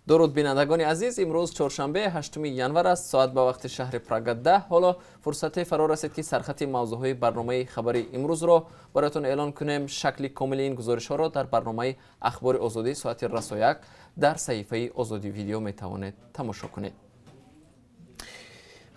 Дуруд, бинандагони азиз. Имрӯз чоршанбе, 8 январ аст. Соат ба вақти шаҳри Прага 10. Ҳоло фурсате фаро расид, ки сархати мавзӯъҳои барномаи хабари имрӯзро бароятон эълон кунем. Шакли комили ин гузоришҳоро дар барномаи Ахбори Озодӣ соати расо 1 дар саҳифаи Озодӣ Видео метавонед тамошо кунед.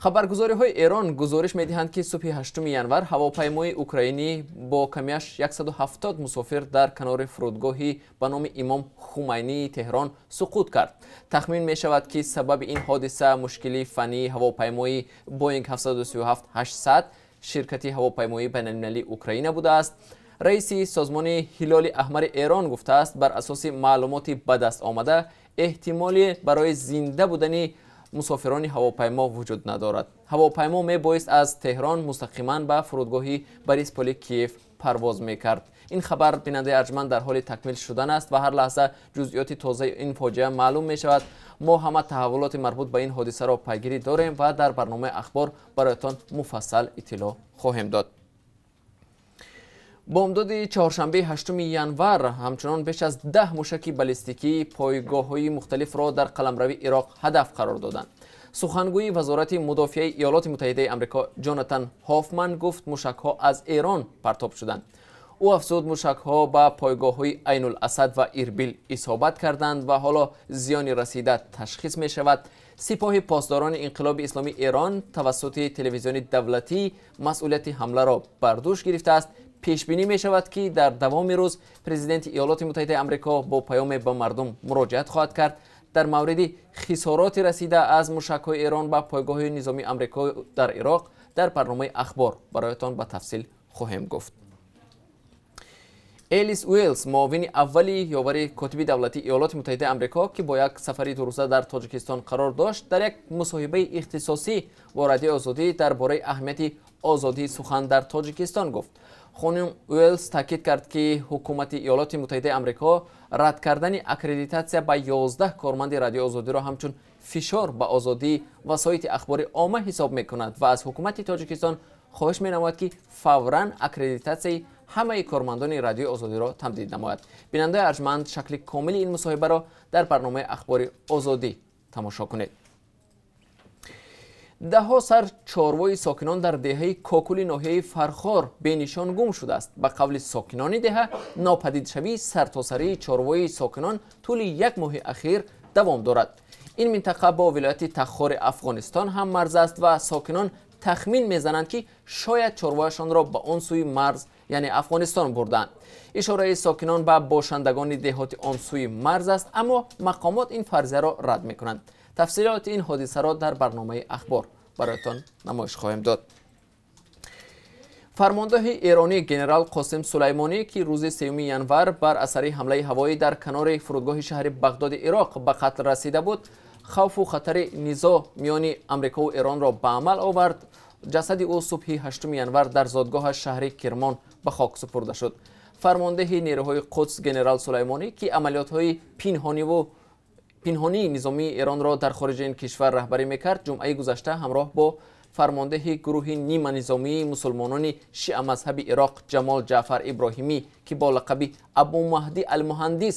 Хабаргузориҳои Эрон гузориш медиҳанд, ки субҳи 8 январ ҳавопаймои украинӣ бо камияш 170 мусофир дар канори фурудгоҳи ба номи Имом Хумайнии Теҳрон суқут кард. Тахмин мешавад, ки сабаби ин ҳодиса мушкилии фаннии ҳавопаймои Боинг 737-800 ширкати ҳавопаймоии байналмилалии Украина будааст. Раиси созмони Ҳилоли Аҳмари Эрон гуфтааст, бар асоси маълумоти ба даст омада, эҳтимоли барои зинда будани мусофирони ҳавопаймо вуҷуд надорад. Ҳавопаймо мебоист аз Теҳрон мустақиман ба фурудгоҳи Борисполи Киев парвоз мекард. Ин хабар, бинандаи арҷманд, дар ҳоли такмил шудан аст ва ҳар лаҳза ҷузъиёти тозаи ин фоҷиа маълум мешавад. Мо ҳама таҳаввулоти марбут ба ин ҳодисаро пайгирӣ дорем ва дар барномаи Ахбор бароятон муфассал иттилоъ хоҳем дод. Бомдоди чоршанбеи 8 январ ҳамчунон беш аз 10 мушаки баллистикӣ пойгоҳҳои мухталифро дар қаламрави Ироқ ҳадаф қарор доданд. Сухангӯи Вазорати мудофиаи Иёлоти Муттаҳидаи Амрико Ҷонатан Ҳофман гуфт, мушакҳо аз Эрон партоб шуданд. Ӯ афзуд, мушакҳо ба пойгоҳҳои Айнуласад ва Ирбил исобат карданд ва ҳоло зиёни расида ташхис мешавад. Сипоҳи Посдорони Инқилоби Исломии Эрон тавассути телевизиони давлатӣ масъулияти ҳамларо бар дӯш гирифтааст. Пешбинӣ мешавад, ки дар давоми рӯз президенти Иёлоти Муттаҳидаи Амрико бо паёме ба мардум муроҷиат хоҳад кард. Дар мавриди хисороти расида аз мушакҳои Эрон ба пойгоҳи низомии Амрико дар Ироқ дар барномаи Ахбор бароятон ба тафсил хоҳем гуфт. Элис Уэлс, муовини аввали ёвари котиби давлатии Иёлоти Муттаҳидаи Амрико, ки бо як сафари дурӯза дар Тоҷикистон қарор дошт, дар як мусоҳибаи ихтисосӣ бо Радиои Озодӣ дар бораи аҳамияти озодии сухан дар Тоҷикистон гуфт. Хонум Уэлс таъкид кард, ки ҳукумати Иёлоти Муттаҳидаи Амрико рад кардани аккредитатсия ба 11 корманди Радиои Озодиро ҳамчун фишор ба озодии васоити ахбори омма ҳисоб мекунад ва аз ҳукумати Тоҷикистон хоҳиш менамояд, ки фавран аккредитатсияи ҳамаи кормандони Радиои Озодиро тамдид намояд. Бинандаи арҷманд, шакли комили ин мусоҳибаро дар барномаи Ахбори Озодӣ тамошо кунед. Даҳҳо сар чорвои сокинон дар деҳаи Кокули ноҳияи Фархор бенишон гум шудааст. Ба қавли сокинони деҳа, нопадидшавии сартосарии чорвои сокинон тӯли як моҳи ахир давом дорад. Ин минтақа бо вилояти Тахори Афғонистон ҳам марз аст ва сокинон тахмин мезананд, ки шояд чорвояшонро ба он сӯи марз, яъне Афғонистон, бурданд. Ишораи сокинон ба бошандагони деҳоти он сӯи марз аст, аммо мақомот ин фарзияро рад мекунанд. Тафсилоти ин ҳодисаро дар барномаи Ахбор бароятон намоиш хоҳем дод. Фармондоҳи эронӣ генерал Қосим Сулаймонӣ, ки рӯзи 3 январ бар асари ҳамлаи ҳавоӣ дар канори фурудгоҳи шаҳри Бағдоди Ироқ ба қатл расида буд, хавфу хатари низоъ миёни Амрикову Эронро ба амал овард. Ҷасади ӯ субҳи 8 январ дар зодгоҳаш, шаҳри Кирмон, ба хок супурда шуд. Фармондеҳи нерӯҳои Қудс генерал Сулаймонӣ, ки амалиётҳои пинҳониву пинҳонии низомии Эронро дар хориҷи ин кишвар раҳбарӣ мекард, ҷумъаи гузашта ҳамроҳ бо фармондеҳи гурӯҳи ниманизомии мусулмонони шиамазҳаби Ироқ Ҷамол Ҷаъфар Иброҳимӣ, ки бо лақаби Абумаҳдӣ Алмуҳандис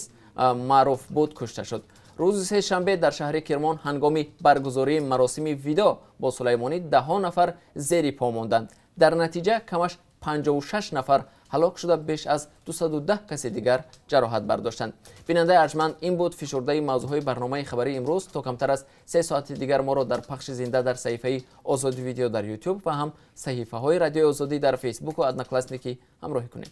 маъруф буд, кушта шуд. Рӯзи сешанбе дар шаҳри Кирмон ҳангоми баргузории маросими видоъ бо Сулаймонӣ даҳҳо нафар зери по монданд. Дар натиҷа камаш 56 нафар ҳалок шуда, беш аз 210 каси дигар ҷароҳат бардоштанд. Бинандаи арҷманд, ин буд фишурдаи мавзӯъҳои барномаи хабарии имрӯз. То камтар аз 3 соати дигар моро дар пахши зинда дар саҳифаи Озодӣ Видео дар Ютуб ва ҳам саҳифаҳои Радиои Озодӣ дар Фейсбуку Одноклассники ҳамроҳӣ кунед.